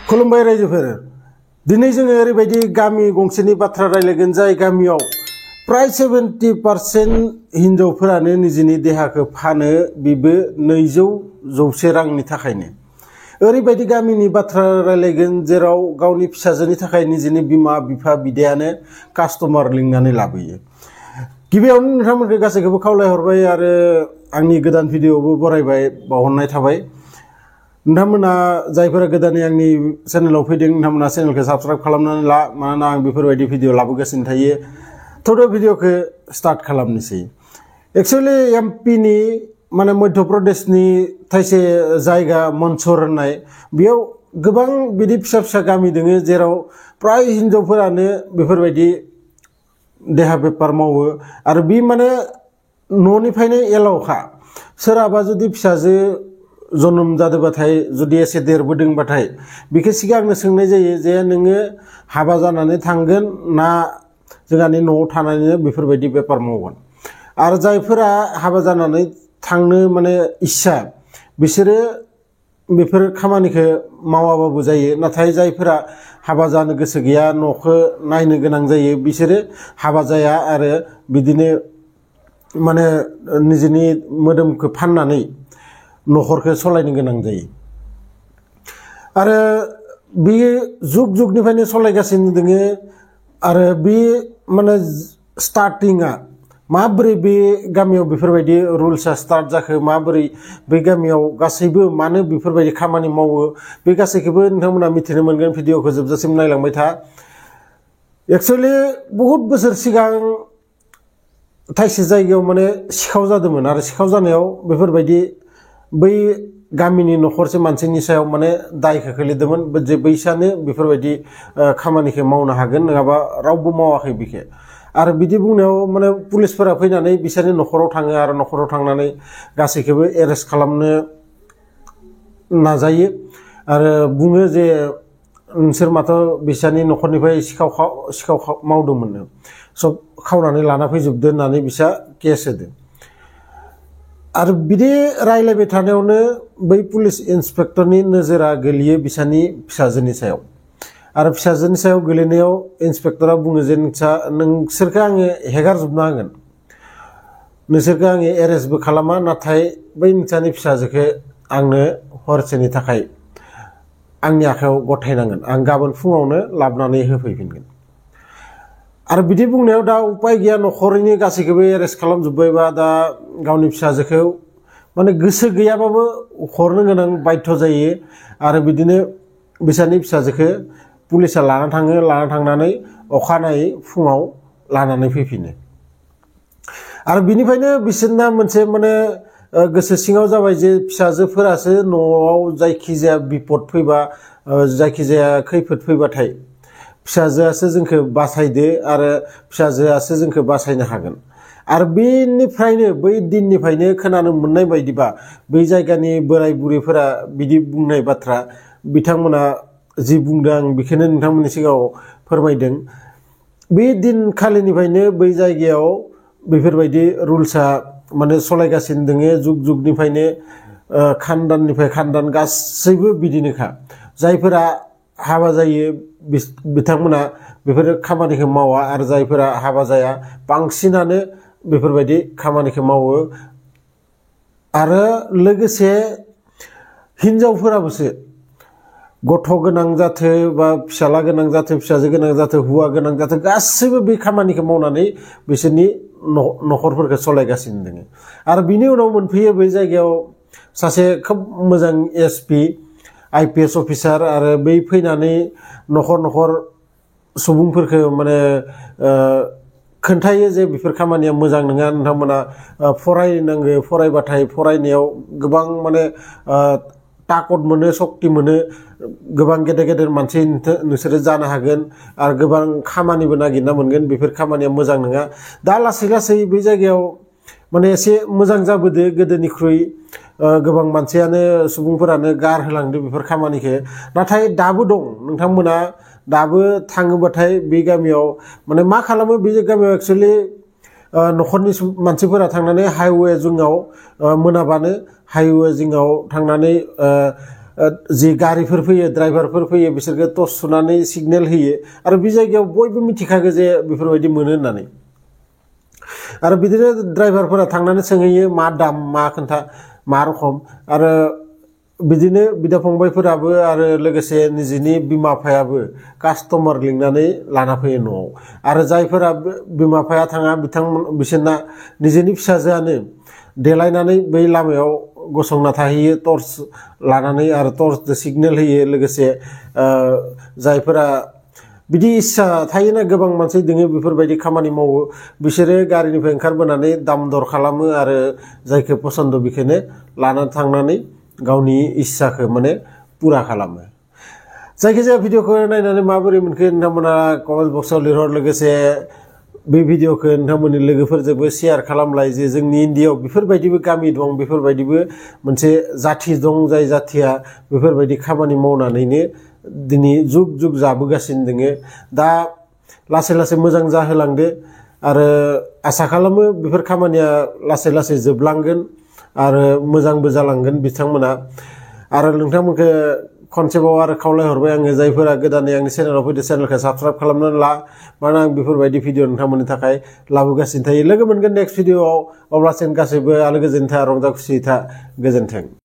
खुलुमबाय रायजोफोर दिनै जोङो ओरैबायदि गामि गंसेनि बाथ्रा रायलायगोन जाय गामियाव प्राय 70% हिनजावफोरानो निजिनि देहाखौ फानो बिबो 200 रांनि थाखायनो ओरैबायदि गामिनि बाथ्रा रायलायगोन जेराव गावनि फिसाजोनि थाखाय निजिनि बिमा बिफा बिदायानो कास्टमार लिंनानै लाबोयो गिबियावनो नोंथांमोनखौ गासैखौबो खावलायहरबाय आरो आंनि गोदान भिडिअबो बरायबाय बावहरनाय थाबाय नोंथांमोना जायफोरा गोदानै आंनि चेनेलाव फैदों नोंथांमोना चेनेलखौ साबस्क्राइब खालामनानै ला मानोना आं बेफोरबायदि भिडिअ लाबोगासिनो थायो थ'थ' भिडिअखौ स्टार्ट खालामनोसै एक्चुअली एमपि नि माने मध्य प्रदेशनि थाइसे जायगा मनसर होननाय बेयाव गोबां बिदि फिसा फिसा गामि दोङो जेराव प्राय हिनजावफोरानो बेफोरबायदि देहा बेपार मावो आरो बि माने न'निफ्रायनो एलावखा सोरहाबा जुदि फिसाजो जोनोम जादोंबाथाय जुदि एसे देरबोदोंबाथाय बेखौ सिगांनो सोंनाय जायो जे नोङो हाबा जानानै थांगोन ना जोंहानि न'आव थानानैनो बेफोरबायदि बेपार मावगोन आरो जायफोरा हाबा जानानै थांनो माने इच्छा बिसोरो बेफोर खामानिखौ मावाबाबो जायो नाथाय जायफोरा हाबा जानो गोसो गैया न'खौ नायनो गोनां जायो बिसोरो हाबा जाया आरो बिदिनो माने निजिनि मोदोमखौ फाननानै न'खरखौ सलायनो गोनां जायो आरो बे जुग जुगनिफ्रायनो सलायगासिनो दोङो आरो बे माने स्टार्टिंआ माबोरै बे गामियाव बेफोरबायदि रुल्सआ स्टार्ट जाखो माबोरै बे गामियाव गासैबो मानो बेफोरबायदि खामानि मावो बे गासैखौबो नोंथांमोना मिथिनो मोनगोन भिडिअखौ जोबजासिम नायलांबाय था एक्चुअली बहुत बोसोर सिगां थाइसे जायगायाव माने सिखाव जादोंमोन आरो सिखाव जानायाव बेफोरबायदि बै गामिनि न'खरसे मानसिनि सायाव माने दायखौ खोलैदोंमोन जे बैसानो बेफोरबायदि खामानिखौ मावनो हागोन नङाबा रावबो मावाखै बेखौ आरो बिदि बुंनायाव माने पुलिसफोरा फैनानै बिसोरनि न'खराव थाङो आरो न'खराव थांनानै गासैखौबो एरेस्ट खालामनो नाजायो आरो बुङो जे नोंसोर माथो बिसोरनि न'खरनिफ्राय सिखाव मावदोंमोननो सब खावनानै लाना फैजोबदो होननानै बिसा केस होदों आरो बिदि रायलायबाय थानायावनो बै पुलिस इन्सपेक्टरनि नोजोरा गोलैयो बिसानि फिसाजोनि सायाव आरो फिसाजोनि सायाव गोलैनायाव इन्सपेक्टरा बुङो जे नोंसोरखौ आङो हेगारजोबना होगोन नोंसोरखौ आङो एरेस्टबो खालामा नाथाय बै नोंसानि फिसाजोखौ आंनो हरसेनि थाखाय आंनि आखायाव गथायनांगोन आं गाबोन फुङावनो लाबोनानै होफैफिनगोन आरो बिदि बुंनायाव दा उपाय गैया न'खरनि गासैखौबो एरेस्ट खालामजोब्बायबा दा गावनि फिसाजोखौ माने गोसो गैयाबाबो हरनो गोनां बाध्य जायो आरो बिदिनो बिसानि फिसाजोखौ पुलिसा लाना थाङो लाना थांनानै अखानायै फुङाव लानानै फैफिनो आरो बिनिफ्रायनो बिसोरना मोनसे माने गोसो सिङाव जाबाय जे फिसाजोफोरासो न'आव जायखिजाया बिपद फैबा जायखिजाया खैफोद फैबाथाय फिसाजोआसो जोंखौ बासायदो आरो फिसाजोआसो जोंखौ बासायनो हागोन आरो बेनिफ्रायनो बै दिननिफ्रायनो खोनानो मोननाय बायदिबा बै जायगानि बोराय बुरैफोरा बिदि बुंनाय बाथ्रा बिथांमोना जि बुंदों आं बेखौनो नोंथांमोननि सिगाङाव फोरमायदों बे दिनखालिनिफ्रायनो बै जायगायाव बेफोरबायदि रुल्सआ माने सलायगासिनो दोङो जुग जुगनिफ्रायनो खानदाननिफ्राय खानदान गासैबो बिदिनोखा जायफोरा हाबा जायो बिथांमोना बेफोर खामानिखौ मावा आरो जायफोरा हाबा जाया बांसिनानो बेफोरबायदि खामानिखौ मावो आरो लोगोसे हिनजावफोराबोसो गथ' गोनां जाथो बा फिसाला गोनां जाथो फिसाजो गोनां जाथो हौवा गोनां जाथो गासैबो बे खामानिखौ मावनानै बिसोरनि न'खरफोरखौ सलायगासिनो दङ आरो बिनि उनाव मोनफैयो बै जायगायाव सासे खोब मोजां एसपि आइपिएस अफिसार आरो बै फैनानै न'खर न'खर सुबुंफोरखौ माने खोन्थायो जे बेफोर खामानिया मोजां नङा नोंथांमोना फरायनांगौ फरायबाथाय फरायनायाव गोबां माने ताकत मोनो सक्ति मोनो गोबां गेदेर गेदेर मानसि नोंसोरो जानो हागोन आरो गोबां खामानिबो नागिरना मोनगोन बेफोर खामानिया मोजां नङा दा लासै लासै बे जायगायाव माने एसे मोजां जाबोदो गोदोनिख्रुइ गोबां मानसियानो सुबुंफोरानो गारहोलांदो बेफोर खामानिखौ नाथाय दाबो दं नोंथांमोना दाबो थाङोबाथाय बे गामियाव माने मा खालामो बे गामियाव एक्चुअली न'खरनि मानसिफोरा थांनानै हाइवे जिङाव मोनाबानो हाइवे जिङाव थांनानै जि गारिफोर फैयो ड्राइभारफोर फैयो बिसोरखौ टर्च सुनानै सिगनेल होयो आरो बे जायगायाव बयबो मिथिखागो जे बेफोरबायदि मोनो होननानै आरो बिदिनो ड्राइभारफोरा थांनानै सोंहैयो मा दाम मा खोन्था मा रखम आरो बिदिनो बिदा फंबायफोराबो आरो लोगोसे निजिनि बिमा बिफायाबो कास्टमार लिंनानै लाना फैयो न'आव आरो जायफोरा बिमा बिफाया थाङा बिसोरना निजिनि फिसाजोआनो देलायनानै बै लामायाव गसंना थाहैयो टर्च लानानै आरो टर्चजों सिगनेल होयो लोगोसे जायफोरा बिदि इच्छा थायोना गोबां मानसि दोङो बेफोरबायदि खामानि मावो बिसोरो गारिनिफ्राय ओंखारबोनानै दाम दर खालामो आरो जायखौ पसन्द बेखौनो लानानै थांनानै गावनि इच्छाखौ माने पुरा खालामो जायखिजाया भिडिअखौ नायनानै माबोरै मोनखो नोंथांमोना कमेन्ट बक्सआव लिरहर लोगोसे बे भिडिअखौ नोंथांमोननि लोगोफोरजोंबो शेयार खालामलाय जे जोंनि इन्डियायाव बेफोरबायदिबो गामि दं बेफोरबायदिबो मोनसे जाथि दं जाय जाथिया बेफोरबायदि खामानि मावनानैनो दिनै जुग जुग जाबोगासिनो दोङो दा लासै लासै मोजां जाहोलांदो आरो आसा खालामो बेफोर खामानिया लासै लासै जोबलांगोन आरो मोजांबो जालांगोन बिथांमोना आरो नोंथांमोनखौ खनसेबाव आरो खावलायहरबाय आङो जायफोरा गोदानै आंनि चेनेलाव फैदो चेनेलखौ साबस्क्राइब खालामनानै ला मानोना आं बेफोरबायदि भिडिअ नोंथांमोननि थाखाय लाबोगासिनो थायो लोगो मोनगोन नेक्स्ट भिडिअआव अब्लासिम गासैबो आलो गोजोन था रंजा खुसि था गोजोन्थों।